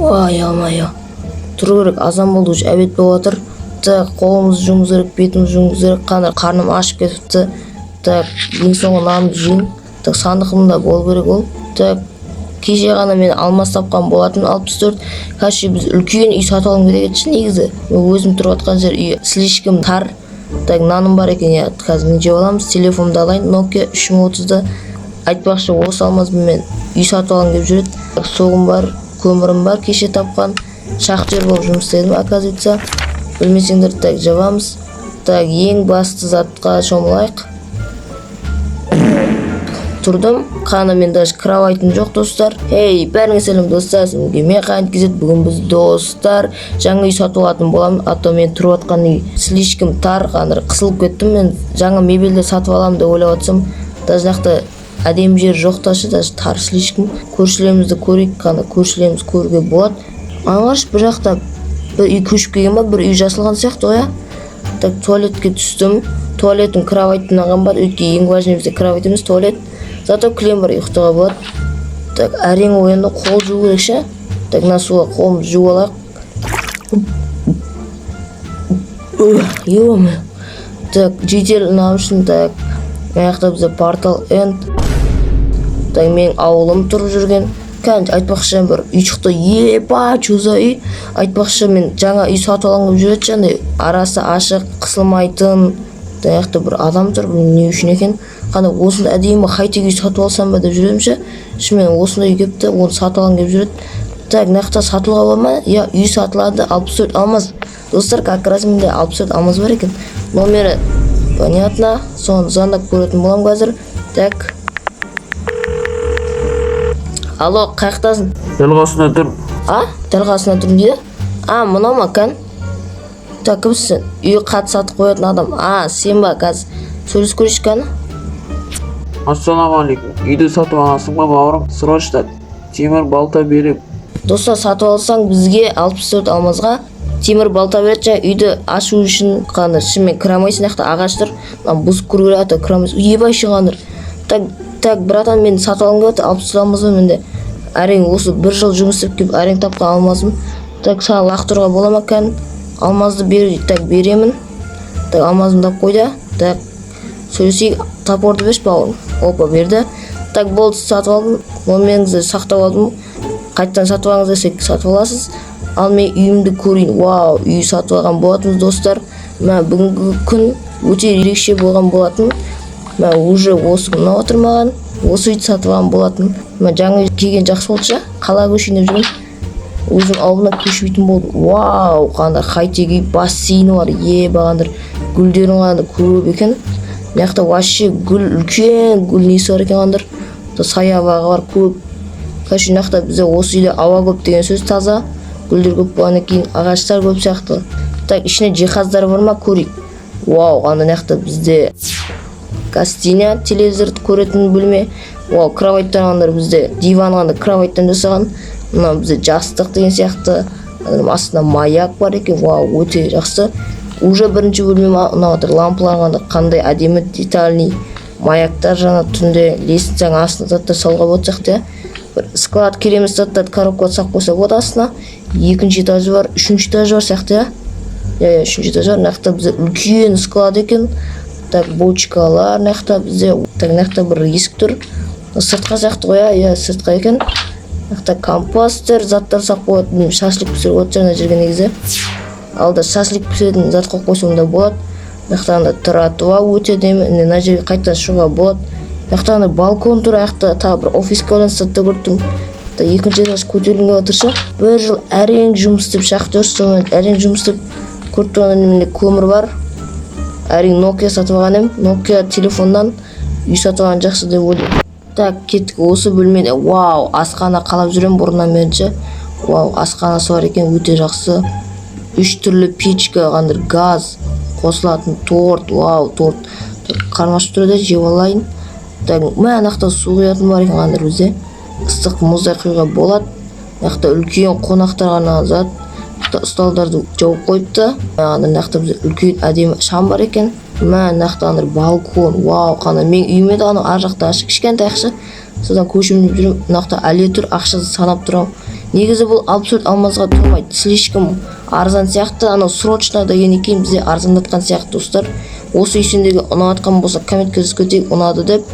Ой, ё-моё, тұру керек, азан болды, уже обед болып жатыр. Так, қолымызды жуғымыз керек, бетімізді жуғымыз керек. Қане, қарным ашып кетіпті. Так, ең соңғы нанымды жейін. Так, сандығымда болу керек ол. Так, кеше ғана мен алмаз тапқан болатын, 64. Короче, біз үлкен үй сатып алуым керек еді ше негізі. Мен өзім тұрып жатқан жер, үй слишком тар. Так, наным бар екен, иә, қазір не жеп аламыз. Телефонымды алайын, Nokia 3030-ды. Айтпақшы, осы алмазбен мен үй сатып алғым келіп жүреді. Так, соғым бар, көмірім бар, кеше тапқан. Шахтер болып жұмыс істедім, оказывается, білмесеңдер. Так, жабамыз. Так, ең басты затқа шомылайық. Тұрдым, қана мен даже кроватым жоқ, достар. Ей, бәріңе сәлем, достар! Сізге мен, Қант KZ. Бүгін біз, достар, жаңа үй сатып алатын боламын, а то мен тұрып жатқан үй слишком тар, қандыр, қысылып кеттім. Мен жаңа мебельдер сатып аламын деп ойлап жатсам, даже мына жақта әдемі жер жоқ та ше, даже тар слишком. Көршілерімізді көрейік. Қана, көршілерімізді көруге болады. Ана қарашы, бір жақта бір үй көшіп келген ба, бір үй жасалған сияқты ғой, иә. Так, туалетке түстім. Туалетім кроваттан қымбат, өйткені ең важный бізде кровать емес, туалет. Зато кілем бар, ұйықтауға болады. Так, әрең оянды, қол жуу керек ше. Так, мына суға қолымызды жуып алайық. Ё-моё. Так, жедел мынау үшін. Так, мына жақта бізде портал энд. Так, менің ауылым тұрып жүрген. Кәдімгі, айтпақшы, бір үй шықты, еба, чё за үй? Айтпақшы, мен жаңа үй сатып алғым келіп жүреді ше, андай арасы ашық, қысылмайтын. Мына жақта бір адам тұр, білмеймін не үшін екен. Қандай осындай әдемі хай-тек үй сатып алсам ба деп жүремін ше. Шынымен осындай үй келіпті, оны сатып алғым келіп жүреді. Так, мына жақта сатылуға бола ма? Иә, үй сатылады, 64 алмаз. Достар, как раз менде 64 алмаз бар екен. Номері понятно, соны звондап көретін боламын қазір. Так, алло, қай жақтасың? Дәл қасында тұр. А, дәл қасында тұрмын дейді. А, мынау ма кән? Так, кімсің? Үй қат сатып қоятын адам. А, сен ба? Қазір сөйлесіп көрейікші, кәні. Ассалаумағалейкум, үйді сатып аласың ба, бауырым? Срочно темір балта берем. Достар, сатып алсаң, бізге 64 алмазға темір балта береді жаңа үйді ашу үшін. Қандай, шынымен кіре алмайсың, мына жақта ағаш тұр, мынаны бұзып кіру керек, а то кіре алмайсың. Ебай, шығандыр. Так, так, братан, мен сатып алғым келіп жатыр, 64 алмаз бар менде. Әрең осы бір жыл жұмыс істеп келіп, әрең тапқан алмазым. Так, саған лақтыруға бола ма? Кән, алмазды бер дейді. Так, беремін. Так, алмазымды алып қой да. Так, сөйлесейік. Топорды берші, бауырым. Опа, берді. Так, болды, сатып алдым. Номеріңізді сақтап алдым, қайтадан сатып алыңыз десек, сатып аласыз. Ал мен үйімді көрейін. Вау, үй сатып алған болатынбыз, достар. Мә, бүгінгі күн өте ерекше болған болатын. Мә, уже осы ұнап отыр маған. Осы үйді сатып алған болатын. Мә, жаңа үй келген жақсы болды ше. Қалаға көшейін деп жүрмін, өзім ауылына көшпейтін болдым. Вау, қандай хай-тек үй, бассейні бар, ебағандар, гүлдерің қандай көп екен. Мына жақта вообще гүл, үлкен гүл несі бар екен, қандар, саябағы бар көп. Короче, мына жақта бізде осы үйде ауа көп деген сөз, таза, гүлдер көп болғаннан кейін, ағаштар көп сияқты. Так, ішінде жиһаздар бар ма, көрейік. Вау, ана мына жақта бізде гостиная, телевизор көретін бөлме. Вау, кроваттар қандай, бізде диван қандай, кроваттан жасаған. Мына бізде жастық деген сияқты. Ана астында маяк бар екен. Вау, өте жақсы. Уже бірінші бөлме маған ұнап отыр. Лампалар қандай, қандай әдемі, детальный маяктар жанады түнде. Лестницаның астына заттар салуға болады сияқты, иә, бір склад керемет, заттарды коробкаға салып қойса болады астына. Екінші этажы бар, үшінші этажы бар сияқты, иә, үшінші этаж бар. Мына жақта бізде үлкен склад екен. Так, бочкалар мына жақта бізде. Так, мына жақта бір есік тұр, сыртқа сияқты ғой, иә, сыртқа екен. Мына жақта компостер, заттар салып қояды. Білмеймін, шашлык пісіруге болады ана жерге негізі. Алда шашлык пісіретін зат қойып қойсаң да болады. Мына жақта анда тротуар өте әдемі. Міне, мына жерге қайтадан шығуға болады. Мына жақта андай балкон тұр. Ана жақта тағы бір офиске байланысты заттар көріп тұрмын. Так, екінші этаж көтерілгім келіп жатыр ше. Бір жыл әрең жұмыс істеп, шахтер, сонымен әрең жұмыс істеп, көріп тұрғандай, менде көмір бар. Әрең Nokia сатып алған едім. Nokia телефоннан үй сатып алған жақсы деп ойлаймын. Так, кеттік осы бөлмеде. Вау, асхана қалап жүремін бұрыннан бері ше. Вау, асханасы бар екен, өте жақсы. Үш түрлі печка, қандай газ қосылатын, торт. Вау, торт. Қарным ашып тұр еді, жеп алайын. Так, мә, ана жақта су құятын бар екен, қандай, бізде ыстық, мұздай құюға болады. Мына жақта үлкен қонақтарға арналған зат. Мына жақта столдарды жауып қойыпты. Ана мына жақта бізде үлкен әдемі шам бар екен. Мә, мына жақта андай балкон. Вау, қандай, менің үйім еді анау ар жақта, кішкентай. Ақша содан көшемін деп жүрмін. Мына жақта әлі тұр, ақша санап тұрамын. Негізі бұл 64 алмазға тұрмайды, слишком арзан сияқты. Анау срочно дегеннен кейін бізде арзандатқан сияқты. Достар, осы үй сендерге ұнап жатқан болса, комментке жазып кетейік «ұнады» деп.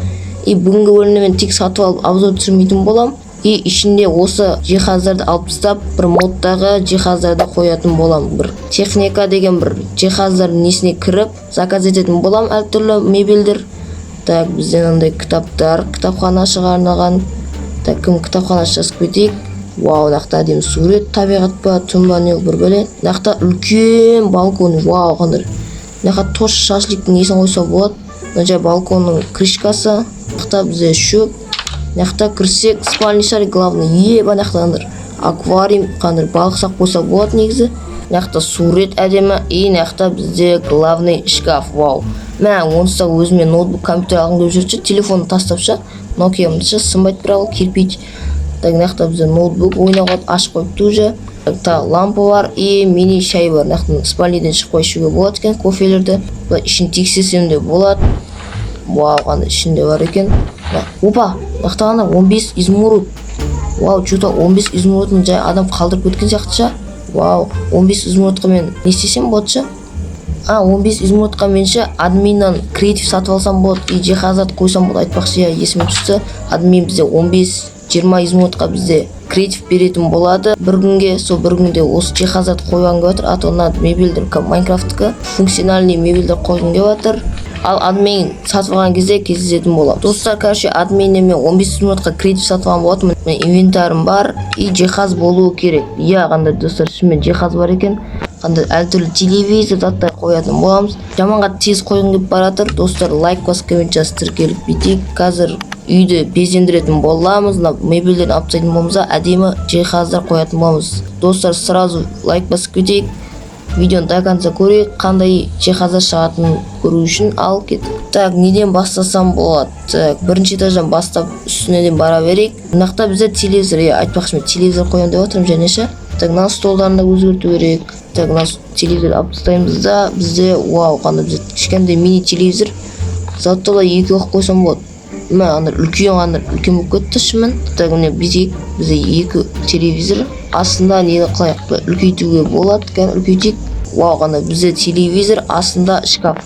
И бүгінгі бөлімде мен тек сатып алып обзор түсірмейтін боламын, и ішінде осы жиһаздарды алып тастап, бір модтағы жиһаздарды қоятын боламын. Бір техника деген бір жиһаздардың несіне кіріп, заказ ететін боламын әртүрлі мебельдер. Так, бізде мынандай кітаптар, кітапханашыға арналған. Так, кім кітапханашы, жазып кетейік. Вау, мына жақта әдемі сурет, табиғат па, түн ба, не, бір бәле. Мына жақта үлкен балкон. Вау, қандай! Мына жаққа тоже шашликтің несін қойса болады. Мына жай балконның крышкасы. Мына жақта бізде шөп. Мына жақта кірсек, спальный шарик главный. Еба, мына жақта андыр аквариум, қандай, балық ұстап қойса болады негізі. Мына жақта сурет әдемі. И мына жақта бізде главный шкаф. Вау, мә, онсыз да өзіме ноутбук, компьютер алғым келіп жүрді ше, телефонды тастап ше, Нокиямды ше, сынбайды бірақ ол кирпич. Так, мына жақта бізде ноутбук ойнауға ашып қойыпты уже. Так, тағы лампа бар и мини шай бар. Мына жақтан спальныйден шығып ішуге болады екен кофелерді. Былай ішін тексерсем де болады. Вау, қандай ішінде бар екен. Опа, мына жақта ана 15 изумруд. Вау, че то 15 изумрудын жай адам қалдырып кеткен сияқты ше. Вау, 15 изумрудқа мен не істесем болады ше? А, 15 изумрудқа мен ше админнан креатив сатып алсам болады и жиһаздарды қойсам болады. Айтпақшы, иә, есіме түсті, админ бізде 15-20 изумрудқа бізде креатив беретін болады бір күнге. Сол бір күнде осы жиһаздарды қойғым келіп жатыр, а то мына мебельдер Майнкрафттікі функциональный мебельдер қойғым келіп жатыр. Ал админ сатып алған кезде кездесетін боламын. Достар, короче, админнен мен 15 изумрудқа креатив сатып алған болатынмын. Мен инвентарым бар и жиһаз болуы керек, иә. Қандай, достар, шынымен жиһаз бар екен. Қандай әртүрлі телевизор, заттар қоятын боламыз. Жаманға тез қойғым келіп бара жатыр. Достар, лайк басып, коммент жазып, тіркеліп бүйтейік. Қазір үйді безендіретін боламыз, мына мебельдерін алып тастайтын боламыз да, әдемі жиһаздар қоятын боламыз. Достар, сразу лайк басып кетейік, видеоны до конца көрейік, қандай жиһаздар шығатынын көру үшін. Ал кеттік. Так, неден бастасам болады? Так, бірінші этаждан бастап, үстіне дейін бара берейік. Мына жақта бізде телевизор, иә. Айтпақшы, мен телевизор қоямын деп отырмын және ше. Так, мына столдарын да өзгерту керек. Так, мына телевизор алып тастаймыз да, бізде, вау, қандай бізде кішкентай мини телевизор. Зато былай екі қойып қойсам болады. Мә, ана үлкен, ана үлкен болып кетті шынымен. Так, міне, бүйтейік, бізде екі телевизор астында. Нені қалай, былай үлкейтуге болады? Кәне, үлкейтейік. Вау, қандай бізде телевизор астында шкаф,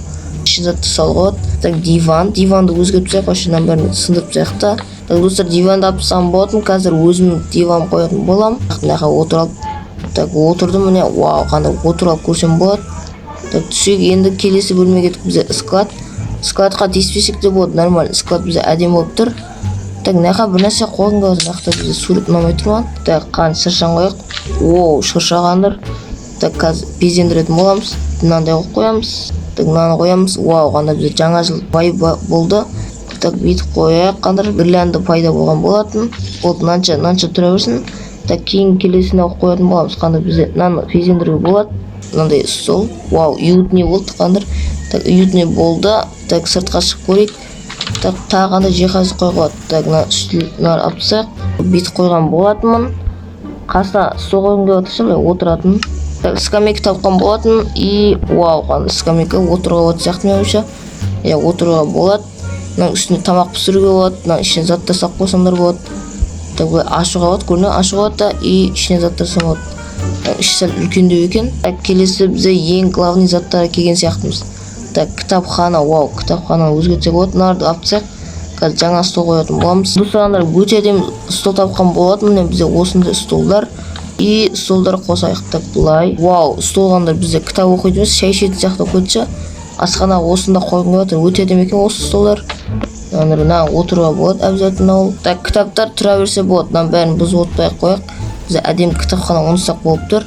ішіне затты салуға болады. Так, диван, диванды өзгертіп тастайық вообще, мынаның бәрін сындырып тастайық та. Так, достар, диванды алып тастаған болатынмын, қазір өзімнің диван қоятын боламын. Мына жаққа отырып алып, так, отырдым, міне. Вау, қандай, отырып алып көрсем болады. Так, түсейік енді, келесі бөлмеге кеттік. Бізде склад. Складқа тиіспесек те болады, нормально, склад бізде әдемі болып тұр. Так, мына жаққа бір нәрсе қойғым келіп отыр. Мына жақта бізде сурет ұнамай тұр маған. Так, қан шыршаны қояйық. Оу, шырша қандыр. Так, қазір безендіретін боламыз, мынандай қойып қоямыз. Так, мынаны қоямыз. Вау, қандай бізде жаңа жыл вайб болды. Так, бүйтіп қояйық. Қандыр гирлянда пайда болған болатын. Вот, мынанша, мынанша тұра берсін. Так, кейін келесіне қойып қоятын боламыз. Қандай бізде мынаны безендіруге болады. Мынандай стол. Вау, уютный болды қандыр. Так, уютный болды. Так, сыртқа шығып көрейік. Так, тағы қандай жиһаз қоюға болады? Так, мына үстел, мынаны алып тастайық. Бүйтіп қойған болатынмын. Қасына стол қойғым келіп жатыр ше, былай отыратын. Так, скамейка тапқан болатын. И вау, қандай скамейка, отыруға болатын сияқты менің ойымша. Иә, отыруға болады. Мынаның үстіне тамақ пісіруге болады, мынаның ішіне заттар салып қойсаңдар болады. Так, былай ашуға болады, көрінеді, ашуға болады да, и ішіне заттар салуға болады. Так, іші сәл үлкендеу екен. Так, келесі бізде ең главный заттарға келген сияқтымыз. Так, кітапхана. Вау, кітапхананы өзгертсек болады. Мыналарды алып тастайық, қазір жаңа стол қоятын боламыз. Достар, өте әдемі стол тапқан болатын. Міне, бізде осындай столдар и столдар қосайық. Так, былай. Вау, стол қандай, бізде кітап оқитын емес, шай ішетін сияқты болып кетті ше. Асхана осында қойғым келіп жатыр. Өте әдемі екен осы столдар. Мына отыруға болады обязательно ол. Так, кітаптар тұра берсе болады. Мынаның бәрін бұзып отпай ақ қояйық. Бізде әдемі кітапхана онсақ болып тұр.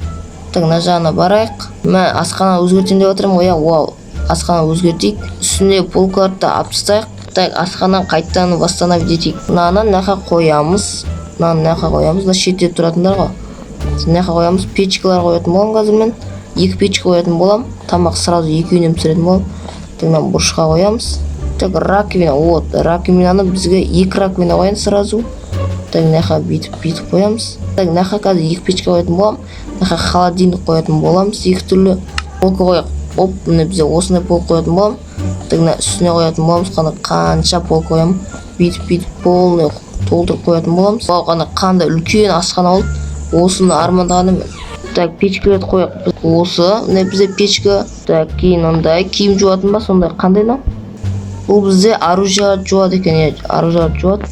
Так, мына жағына барайық. Мә, асхана өзгертейін деп жатырмын ғой, иә. Вау, асхана өзгертейік, үстіне полкаларды да алып тастайық. Так, асхананы қайтадан восстановить етейік. Мынаны мына жаққа қоямыз, мынаны мына жаққа қоямыз. Мына шетте тұратындар ғой, мына жаққа қоямыз. Печкалар қоятын боламын қазір мен, екі печка қоятын боламын. Тамақ сразу екеуінен пісіретін боламын. Так, мынаны бұрышқа қоямыз. Так, раковина. Вот раковинаны, бізге екі раковина қояйын сразу. Так, мына жаққа бүйтіп, бүйтіп қоямыз. Так, мына жаққа қазір екі печка қоятын боламын. Мына жаққа холодильник қоятын боламыз. Екі түрлі полка қояйық. Оп, міне, бізде осындай полка қоятын боламын. Так, мына үстіне қоятын боламыз. Қана қанша полка қоямын? Бүйтіп, бүйтіп полный толтырып қоятын боламыз. Вау, қана қандай үлкен асхана болды. Осыны армандағаным. Так, печкалерді қояйық. Осы міне, бізде печка. Так, кейін мындай киім жуатын ба, сондай қандай мынау? Бұл бізде оружие жуады екен, иә, оружие жуады.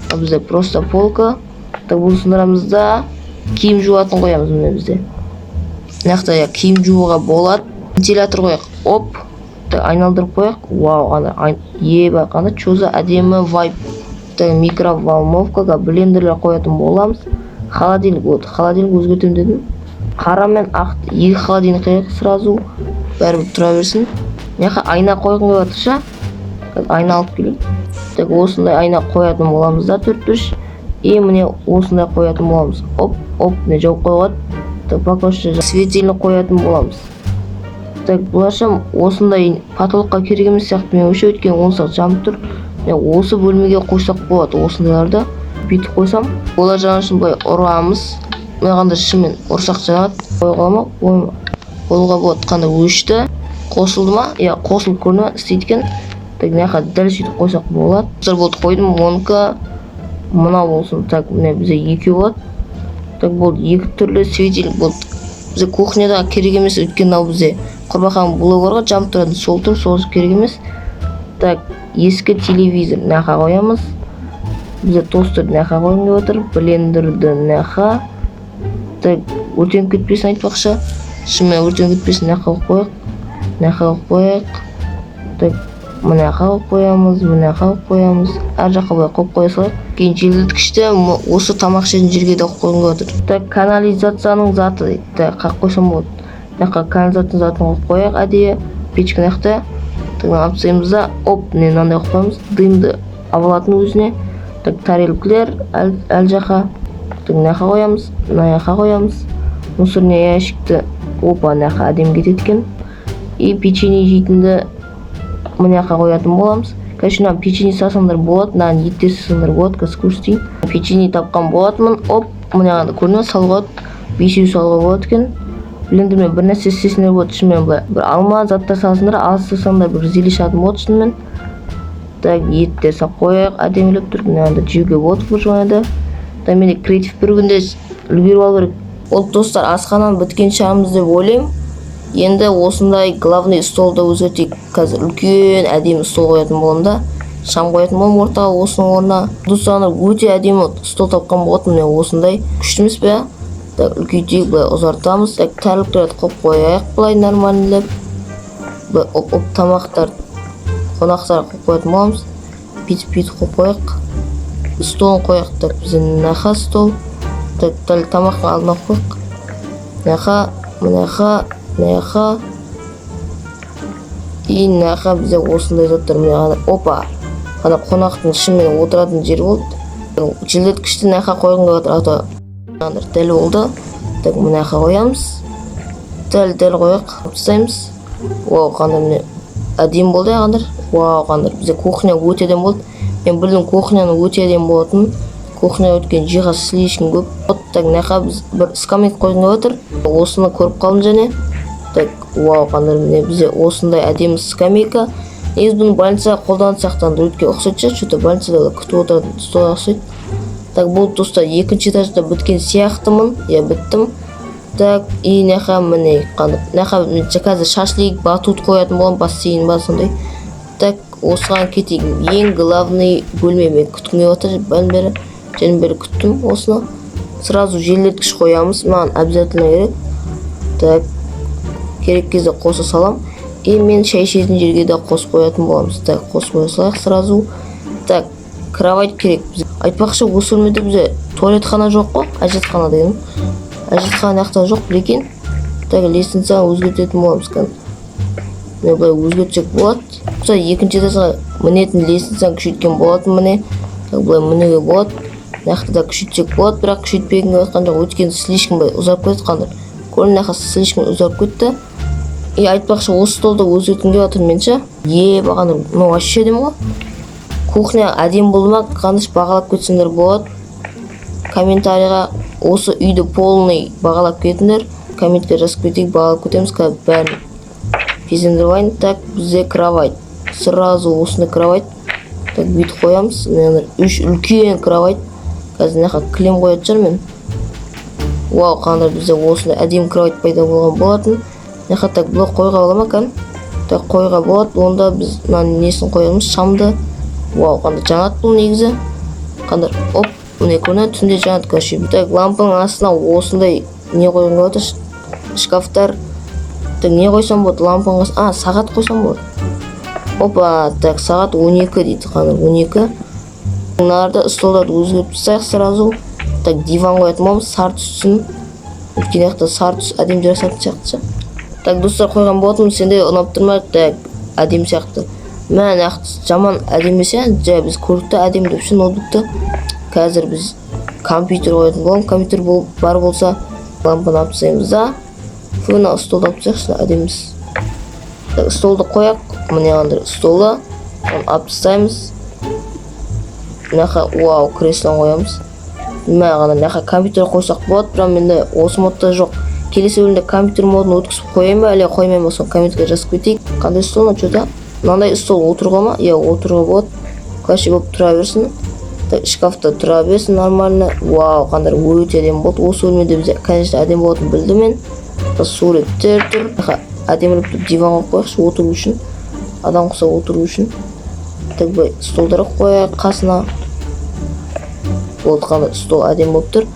А бізде просто полка. Так, бұны сындырамыз да, киім жуатын қоямыз. Міне, бізде мына жақта, иә, киім жууға болады. Вентилятор қояйық. Оп, так, айналдырып қояйық. Вау, ана еба, қандай, че за әдемі вайб! Так, микроволновкаға блендерлер қоятын боламыз. Холодильник. Вот, холодильник өзгертемін дедім. Қара мен ақ екі холодильник қояйық сразу, бәрібір тұра берсін. Мына жаққа айна қойғым келіп жатыр ша. Қазір айна алып келейін. Так, осындай айна қоятын боламыз да, төрт үш. И міне, осындай қоятын боламыз. Оп, оп, міне, жауып қоюға болады. Так, пока что светильник қоятын боламыз. Так, бұларша осындай потолокқа керек емес сияқты менің ойымша, өйткені онсыз жанып тұр. Міне, осы бөлмеге қойсақ болады осындайларды. Бүйтіп қойсам, олар жану үшін былай ұрамыз. Мына қандай, шынымен ұрсақ жанады. Қоюға ма, қойма, қоюға болады. Қандай, өшті, қосылды ма? Иә, қосылып, көрді ма, істейді екен. Так, мына жаққа дәл сөйтіп қойсақ болады. Достар, болды, қойдым. Оныкі мынау болсын. Так, міне, бізде екеу болады. Так, болды, екі түрлі светильник болды. Бізде кухняда керек емес, өйткені мынау бізде құрбақаның блогы бар ғой, жанып тұратын, сол тұр, сол керек емес. Так, ескі телевизор мына жаққа қоямыз. Бізде тостерді мына жаққа қойғым келіп отыр, блендерді мына жаққа. Так, өртеніп кетпесін. Айтпақшы, шынымен өртеніп кетпесін, мына жаққа қойып қояйық, мына жаққа қойып қояйық. Так, мына жаққа қойып қоямыз, мына жаққа қойып қоямыз, әр жаққа былай қойып қоя салайық. Кейін желдеткішті осы тамақ ішетін жерге де қойып қойғым келіп отыр. Так, канализацияның заты дейді. Так, қағып қойсам болады. Мына жаққа канализацияның затын қойып қояйық әдейі. Печка мына жақта. Так, мынаны алып тастаймыз да, оп, міне, мынандай қойып қоямыз, дымды алып алатын өзіне. Так, тарелкілер әл жаққа. Так, мына жаққа қоямыз, мына жаққа қоямыз. Мусорный ящикті, опа, мына жаққа әдемі кетеді екен. И печенье жейтінді мына жаққа қоятын боламыз. Короче, мына печенье салсаңдар болады, мынаны еттер салсаңдар болады. Қазір көрсетейін. Печенье тапқан болатынмын. Оп, мына көрдің бе, салуға болады, бесеу салуға болады екен. Блендермен бір нәрсе істесеңдер болады. Шынымен, былай бір алма заттар салсаңдар, аз салсаңдар, бір зеле шығатын болады шынымен. Так, еттер салып қояйық әдемілеп тұрып. Мынаны жеуге болады выживанияда. Да, менде креатив, бір күнде үлгеріп алу керек. Ол, достар, асхананы біткен шығармыз деп ойлаймын. Енді осындай главный столды өзгертейік. Қазір үлкен әдемі стол қоятын боламын да, шам қоятын боламын ортаға осының орнына. Достар, өте әдемі стол тапқан болатынмын, міне, осындай. Күшті емес пе? Так, үлкейтейік, былай ұзартамыз. Так, тәрелкелерді қойып қояйық былай нормальныйлап, былай, оп, оп. Тамақтар, қонақтар қойып қоятын боламыз. Бүйтіп, бүйтіп қойып қояйық. Столын қояйық. Так, бізде мына стол. Так, дәл тамақтың алдына қояйық. Мына жаққа, мына жаққа, мына жаққа и мына жаққа. Бізде осындай заттар, міне, ана, опа, ана қонақтың шынымен отыратын жері болды. Желдеткішті мына жаққа қойғым келіп жатыр, а то дәл болды. Так, мына жаққа қоямыз, дәл, дәл қояйық, алып тастаймыз. Вау, қандай, міне, әдемі болды, иә, қандай, вау, қандай. Бізде кухня өте әдемі болды. Мен білдім кухняның өте әдемі болатынын. Кухня, өткен жиһаз слишком көп. Вот, так, мына жаққа біз бір скамейка қойғым келіп жатыр. Осыны көріп қалдым және. Так, вау, қандай, міне, бізде осындай әдемі скамейка. Негізі бұны больницаға қолданатын сияқтанды, өйткені ұқсайды ше, че то больницада күтіп отыратын столға ұқсайды. Так, болды, достар, екінші этажда біткен сияқтымын, иә, біттім. Так, и мына жаққа, міне, қандай, мына жаққа мен қазір шашлик, батут қоятын боламын, бассейн ба, сондай. Так, осыған кетейік. Ең главный бөлме, мен күткім келіп жатыр бәрін бері және бері күттім осыны. Сразу желдеткіш қоямыз, маған обязательно керек. Так, керек кезде қоса салам. И мен шай ішетін жерге де қосып қоятын боламыз. Так, қосып қоя салайық сразу. Так, кровать керек бізге. Айтпақшы, осы бөлмеде бізде туалетхана жоқ қой, әжетхана деген, әжетхана мына жақта жоқ лекин. Так, лестницаны өзгертетін боламыз қазір. Міне, былай өзгертсек болады. Мысалы, екінші этажға мінетін лестницаны күшейткен болатын. Міне, так, былай мінуге болады. Мына жақта да күшейтсек болады, бірақ күшейтпегім келіп жатқан жоқ, өйткені слишком былай ұзарып кетеді. Қандай көрін, мына жаққа слишком ұзарып кетті. И айтпақшы, осы столды өзгерткім келіп жатыр мен ше. Е, бағана мынау вообще әдемі ғой. Кухня әдемі болды ма, қаныш, бағалап кетсеңдер болады комментарийға. Осы үйді полный бағалап кетіңдер, комментке жазып кетейік, бағалап кетеміз. Қазір бәрін безендіріп алайын. Так, бізде кровать, сразу осындай кровать. Так, бүйтіп қоямыз. Міне, үш үлкен кровать. Қазір мына жаққа кілем қоятын шығармын мен. Вау, қандай бізде осындай әдемі кровать пайда болған болатын. Мына жаққа, так, блок қоюға бола ма екен? Так, қоюға болады. Онда біз мынаның несін қоямыз, шамды. Вау, қандай жанады бұл негізі. Қандай, оп, міне, көрінеді, түнде жанады, короче. Так, лампаның астына осындай не қойғым келіп отыр, шкафтар. Так, не қойсам болады лампаның астына? А, сағат қойсам болады. Опа, так, сағат 12 дейді. Қандай 12. Мыналарды, столдарды өзгертіп тастайық сразу. Так, диван қоятын боламыз, сары түссін, өйткені жақта сары түс әдемі жарасатын сияқты ше. Так, достар, қойған болатынмын. Сенде ұнап тұр ма? Так, әдемі сияқты. Мә, нақты жаман әдемі емес, иә. Жай біз көрдік та, әдемі деп ше ноутбукты. Қазір біз компьютер қоятын боламыз. Компьютер бар болса, лампаны алып тастаймыз да. Фу, мына столды алып тастайықшы, әдемі емес. Так, столды қояйық. Міне, андай столды, оны алып тастаймыз мына жаққа. Вау, креслоны қоямыз. Мә, ғана мына жаққа компьютер қойсақ болады, бірақ менде осы модта жоқ. Келесі бөлімде компьютер модын өткізіп қояйын ба, әлде қоймайын ба, соны комментке жазып кетейік. Қандай стол мынау? Че-то мынандай стол отыруға ма? Иә, отыруға болады. Короче, болып тұра берсін. Так, шкафта тұра берсін, нормально. Вау, қандай өте әдемі болды. Осы бөлмеде бізде, конечно, әдемі болатынын білдім мен. Суреттер тұр. Мына жаққа әдемілеп тұрып диван қойып қояйықшы, отыру үшін, адам құсап отыру үшін. Так, былай столдар қояйық қасына. Болды, қандай стол әдемі болып тұр.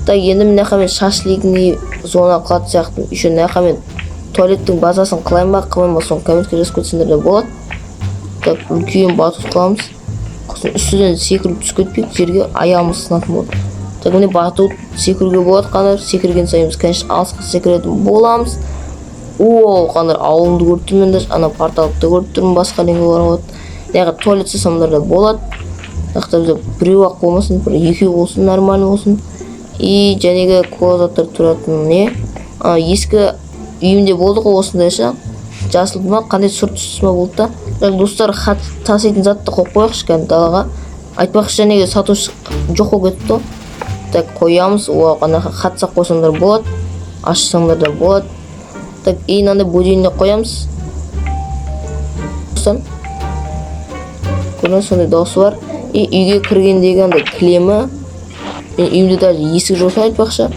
Так, енді мына жаққа мен шашлигный зона қылатын сияқтымын. Еще мына жаққа мен туалеттің базасын қылайын ба, қылмайын ба, соны комментке жазып кетсеңдер де болады. Так, үлкен батут қыламыз. Сосын үстіден секіріп түсіп кетпейік жерге, аяғымыз сынатын болады. Так, міне, батут секіруге болады. Қандай секірген сайын біз, конечно, алысқа секіретін боламыз. О, қандай ауылымды көріп тұрмын мен даже, ана порталды көріп тұрмын, басқа әлемге баруға болады. Мына жаққа туалет жасасаңдар да болады. Мына жақта бізде біреу ақ болмасын, бір екеу болсын, нормально болсын. И жәнегі кола заттар тұратын не, а, ескі үйімде болды ғой осындай ше, жасыл ма, қандай сұр түсті ма болды да. Так, достар, хат таситын затты қойып қояйықшы кәдімгі далаға. Айтпақшы, жәнегі сатушы жоқ болып кетіпті ғой. Так, қоямыз. Оған ана хат салып қойсаңдар болады, ашсаңдар да болады. Так, и мынандай будильник қоямыз. Достар, көрдіңіз, сондай дауысы бар. И үйге кіргендегі андай кілемі. Мен үйімде даже есік жоқ екен. Айтпақшы,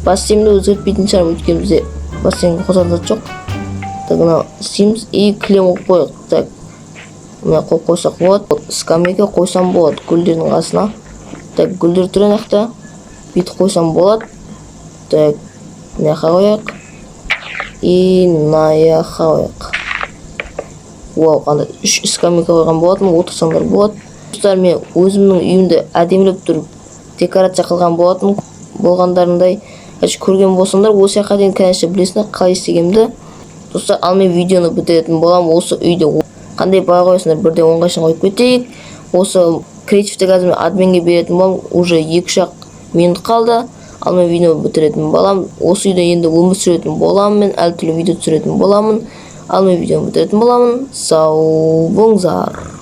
бассейнді өзгертпейтін шығармын, өйткені бізде бассейнге қосатын зат жоқ. Так, мына істейміз и кілем қойып қояйық. Так, мына қойып қойсақ болады. Скамейка қойсам болады гүлдердің қасына. Так, гүлдер тұр ана жақта, бүйтіп қойсам болады. Так, мына жаққа қояйық и мына жаққа қояйық. Вау, қандай үш скамейка қойған болатынмын, отырсаңдар болады. Достар, мен өзімнің үйімді әдемілеп тұрып декорация қылған болатын болғандарындай. Короче, көрген болсаңдар осы жаққа дейін, конечно, білесіңдер қалай істегенімді. Достар, ал мен видеоны бітіретін боламын. Осы үйде қандай баға қоясыңдар, бірден 10-ға шейін қойып кетейік. Осы креативті қазір мен админге беретін боламын, уже 2-3 ақ минут қалды. Ал мен видеоны бітіретін боламын. Осы үйде енді өмір сүретін боламын, мен әртүрлі видео түсіретін боламын. Ал мен видеоны бітіретін боламын. Сау болыңыздар.